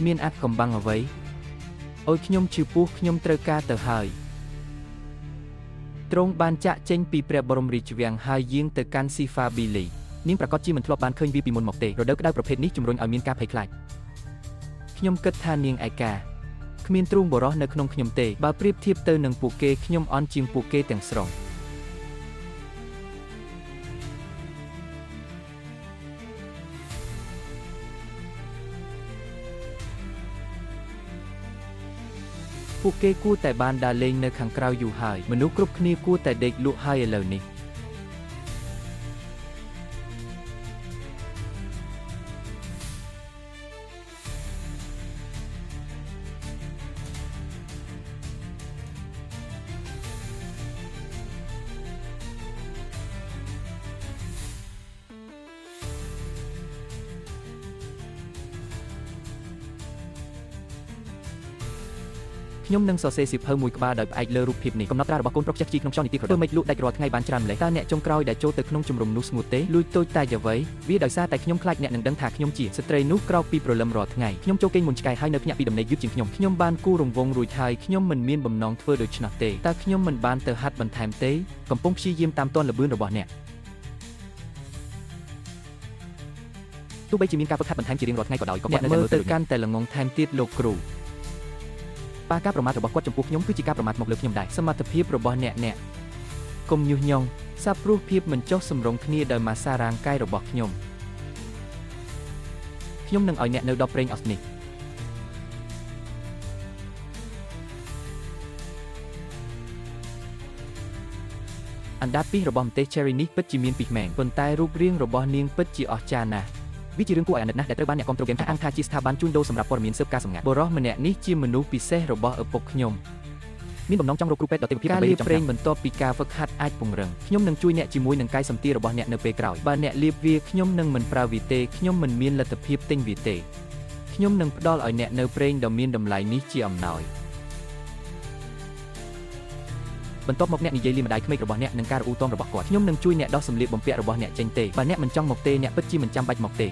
មានអាថ៌កំបាំងអ្វីអូយខ្ញុំឈឺពោះខ្ញុំត្រូវការទៅហើយទ្រង់បានចាក់ចេញពីព្រះបរមរាជវាំងហើយយាងទៅកាន់ស៊ីហ្វាប៊ីលីនាងប្រាកដជាមិនធ្លាប់បានឃើញវាពីមុនមកទេរដូវក្តៅប្រភេទនេះជំរុញឲ្យមានការភ័យខ្លាចខ្ញុំគិតថានាងឯកាគ្មានទ្រូងបុរសនៅក្នុងខ្ញុំទេបើប្រៀបធៀបទៅនឹងពួកគេខ្ញុំអន់ជាងពួកគេទាំងស្រុង ពួកគេគួរតែបានដើរលេងនៅខាងក្រៅយូរហើយមនុស្សគ្រប់គ្នាគួរតែដេកលក់ហើយឥឡូវនេះ ខ្ញុំនឹងសរសេរសៀវភៅមួយក្បាលដោយផ្អែកលើរូបភាពនេះកំណត់ត្រារបស់កូនប្រុសខ្ជះខ្ជាយក្នុងខ្យល់នីតិក្រធ្វើម៉េចលក់ដាច់រាល់ថ្ងៃបានច្រើនម្លេះតើអ្នកចុងក្រោយដែលចូលទៅក្នុងជំរំនោះស្ងួតទេលួចតូចតាចអ្វីវាដោយសារតែខ្ញុំខ្លាចអ្នកនឹងដឹងថាខ្ញុំជាស្ត្រីនោះក្រោកពីព្រលឹមរាល់ថ្ងៃខ្ញុំចូលគេងមុនឆ្កែហើយនៅភ្ញាក់ពីដំណេកយឺតជាងខ្ញុំខ្ញុំបានគូររង្វង់រួចហើយខ្ញុំមិនមានបំណងធ្វើដូច្នោះទេតើខ្ញុំមិនបានទៅហាត់បន្ថែមទេកំពុងព្យាយាមតាមទាន់ល្បឿនរបស់អ្នកទោះបីជាមានការហ្វឹកហាត់បន្ថែមជារៀងរាល់ថ្ងៃក៏ដោយក៏គាត់នៅតែមើលទៅកាន់តែល្ងងថែមទៀតលោកគ្រូ ប៉ាការប្រមាថរបស់គាត់ចំពោះខ្ញុំគឺជាការប្រមាថមកលើខ្ញុំដែរសមត្ថភាពរបស់អ្នកអ្នកកុំញុះញង់សាបព្រោះភាពមិនចុះសម្រុងគ្នាដោយម៉ាសារាងកាយរបស់ខ្ញុំខ្ញុំនឹងឲ្យអ្នកនៅដល់ប្រេងអស់នេះអណ្ដាតពីសរបស់ម្ទេស Cherry នេះពិតជាមានពីសមែនប៉ុន្តែរូបរាងរបស់នាងពិតជាអស្ចារ្យណាស់វាជារឿងគួរឲ្យអាណិតណាស់ដែលត្រូវបានអ្នកគាំទ្រហ្គេមអះអាងថាជាស្ថាប័នជួញដូរសម្រាប់ព័ត៌មានស៊ើបការសម្ងាត់បុរសម្នាក់នេះជាមនុស្សពិសេសរបស់ឪពុកខ្ញុំ មានបំណងចង់រកគ្រូពេទ្យដ៏ទេវភាពដើម្បីរៀបចំប្រេងបន្ទាប់ពីការហ្វឹកហាត់អាចពង្រឹងខ្ញុំនឹងជួយអ្នកជាមួយនឹងកាយសម្ទារបស់អ្នកនៅពេលក្រោយបើអ្នកលាបវាខ្ញុំនឹងមិនប្រើវាទេខ្ញុំមិនមានលទ្ធភាពទិញវាទេខ្ញុំនឹងផ្ដល់ឲ្យអ្នកនៅប្រេងដ៏មានតម្លៃនេះជាអំណោយបន្ទាប់មកអ្នកនិយាយលាម្ដាយក្មេករបស់អ្នកនិងការរអ៊ូទាំរបស់គាត់ខ្ញុំនឹងជួយអ្នកដោះសម្លៀកបំពាក់របស់អ្នកចេញទេបើអ្នកមិនចង់មកទេអ្នកពិតជាមិនចាំបាច់មកទេ